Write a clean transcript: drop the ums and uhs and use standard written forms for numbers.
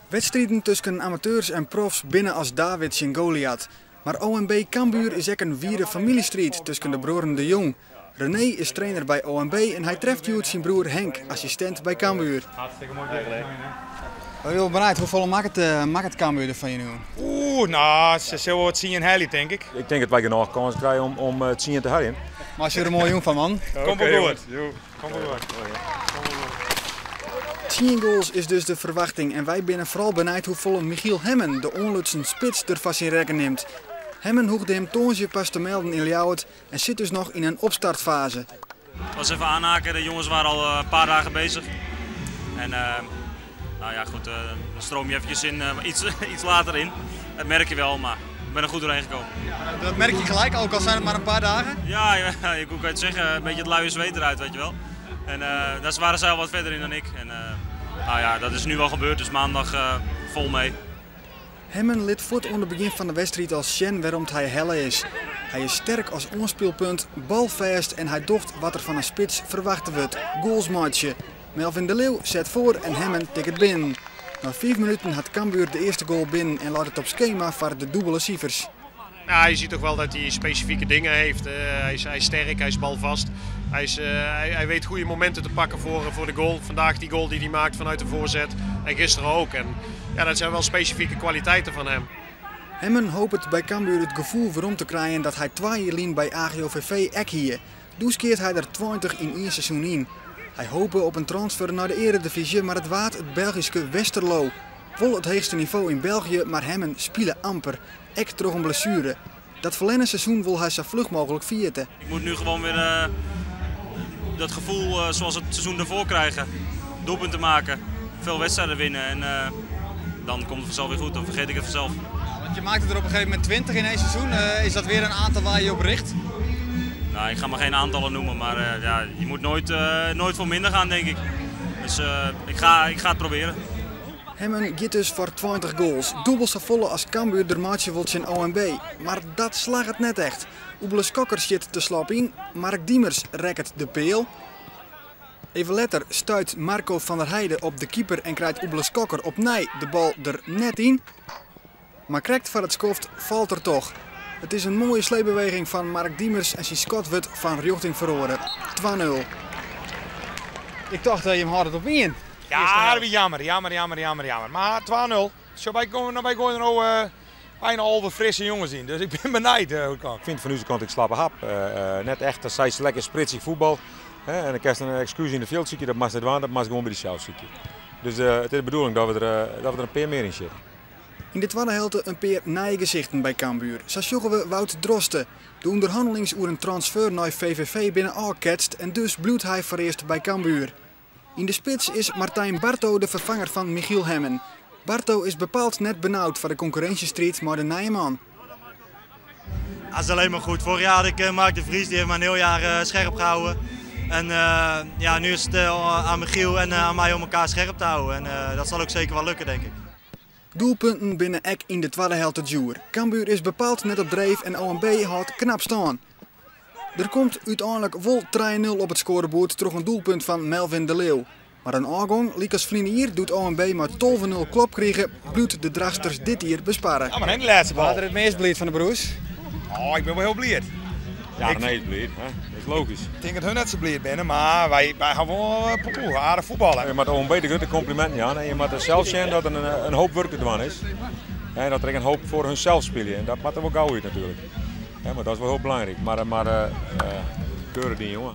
Wedstriden tusken amateurs en profs binne as David tsjin Goliath. Mar ONB Cambuur is ek in wiere famyljestriid tusken de bruorren De Jong. René is trainer by ONB en hy treft hjoed syn broer Henk, assistint by Cambuur. Hartstikke moai dit. Hiel benijd, hoefolle makket makket Cambuur der fan je nu? Oeh, no, se sille wol tsien helje, tink ik. Ik tink dat wy genôch kânsen krije om tsien te heljen. Meitsje der in moaie jûn fan, man. Komt wol goed. Komt wol goed. 10 goals is dus de ferwachting en wy binne foaral benijd hoefolle Michiel Hemmen, de oanlutsen spits, der foar syn rekken nimt. Hemmen hoegde him tongersdei pas te melden yn Ljouwert en sit dus noch yn in opstartfaze. Het was even aanhaken, de jongens waren al een paar dagen bezig. En nou ja, goed, dan stroom je eventjes in, iets later in. Dat merk je wel, maar ik ben er goed doorheen gekomen. Ja, dat merk je gelijk, ook al zijn het maar een paar dagen? Ja, ja, hoe kan je het zeggen, een beetje het luie zweet eruit, weet je wel. En daar waren zij al wat verder in dan ik. En nou ja, dat is nu al gebeurd, dus maandag vol mee. Hemmen lit fuort oan it begjin fan de wedstriid al sjen wêrom't hy helle is. Hy is sterk as oanspylpunt, balfêst en hy docht wat der fan in spits ferwachte wurdt, goals meitsje. Melvin de Leeuw set foar en Hemmen tikket binnen. Nei 5 minuten hat Cambuur de earste goal binnen en leit it op skema foar de dûbele sifers. Nou, je ziet toch wel dat hij specifieke dingen heeft. Hij is sterk, hij is balvast. Hij weet goede momenten te pakken voor de goal. Vandaag die goal die hij maakt vanuit de voorzet en gisteren ook. En ja, dat zijn wel specifieke kwaliteiten van hem. Hemmen hopet by Cambuur it gefoel werom te krijen dat hy 2 jier lyn by AGOVV ek hie. Doe skeat hy der 20 yn ien seizoen yn. Hy hope op in transfer nei de earedivyzje, mar it waard it Belgyske Westerlo. Wol it heechste nivo yn België, mar Hemmen spile amper. Ek troch in blessuere. Dat ferlerne seizoen wol hy sa fluch mooglik ferjitte. Ik moet nu gewoon weer dat gevoel zoals het seizoen ervoor krijgen. Doelpunten maken, veel wedstrijden winnen en dan komt het vanzelf weer goed. Dan vergeet ik het vanzelf. Ja, want je maakte er op een gegeven moment 20 in één seizoen. Is dat weer een aantal waar je op richt? Nou, ik ga maar geen aantallen noemen, maar ja, je moet nooit voor minder gaan, denk ik. Dus ik ga het proberen. Hemmen giet dus foar 20 goals. Dûbeld safolle as Cambuur der meitsje wol tsjin ONB. Mar dat slagget net echt. Oebele Skokker sjit te slop yn. Mark Diemers rekket de peal. Even letter stuit Marco van der Heijden op de keeper en krijt Oebele Skokker opnij de bal der net yn. Mar krekt foar it skoft falt er toch. It is in moaie sleepbeweging fan Mark Diemers en syn skot wurdt fan rjochting feroare. 2-0. Ik tocht dat je hem hâldt it op ien. Ja, dat wie jammer, jammer, jammer, jammer, jammer. Mar 2-0. Zo, wy goaie der no bijna 11 frisse jonges yn. Dus ik bin benijd hoe't it komt. Ik fyn fan ús kant ek slappe hap. Net echt, dat sei lekker spritsich fuotbal. Hè, en dan kinst in ekskús yn it fjild sykje, dat moatst net dwaan, dat moatst gewoan by dysels sykje. Dus it is de bedoeling dat we der in pear mear yn sjitte. Yn de twadde helte in pear nije gesichten by Cambuur. Sa sjogge we Wout Droste. De ûnderhannelings oer in transfer nei VVV binne ôfketst en dus bliuwt hy foarearst by Cambuur. Yn de spits is Martijn Barto de ferfanger fan Michiel Hemmen. Barto is bepaald net benaud foar de konkurrinsjestriid mei de nije man. Dat is alleen maar goed. Vorig jaar had ik Mark de Vries, die heeft mij een heel jaar scherp gehouden. En ja, nu is het aan Michiel en aan mij om elkaar scherp te houden. En dat zal ook zeker wel lukken, denk ik. Doelpunten binne ek yn de twadde helte djoer. Cambuur is bepaald net op dreef en ONB hâldt knap stân. Der komt úteinlik wol 3-0 op it skoareboerd troch in doelpunt fan Melvin de Leeuw. Mar in ôfgong, lykas ferline jier, doe't ONB mei 12-0 klop krige, bliuwt de Drachtsters dit jier besparre. Ja, mar net de lêste bal. Wa der it meast bliid fan de broers? Oh, ik bin wol hiel bliid. Ja, nee, is bliid. Hè? Dat is logysk. Ik tink dat hun net sa bliid binne, mar wy hawwe wol poeh, aardich fuotballe. Je moatte ONB de grutte komplimenten jaan en je moatte sels sjen dat der in hoop wurk te dwaan is. En dat der ek in hoop foar hunsels spylje. En dat moat der wol gau út natuerlik. Ja, mar dat is wol hiel belangryk. Mar keurich dien, jonge.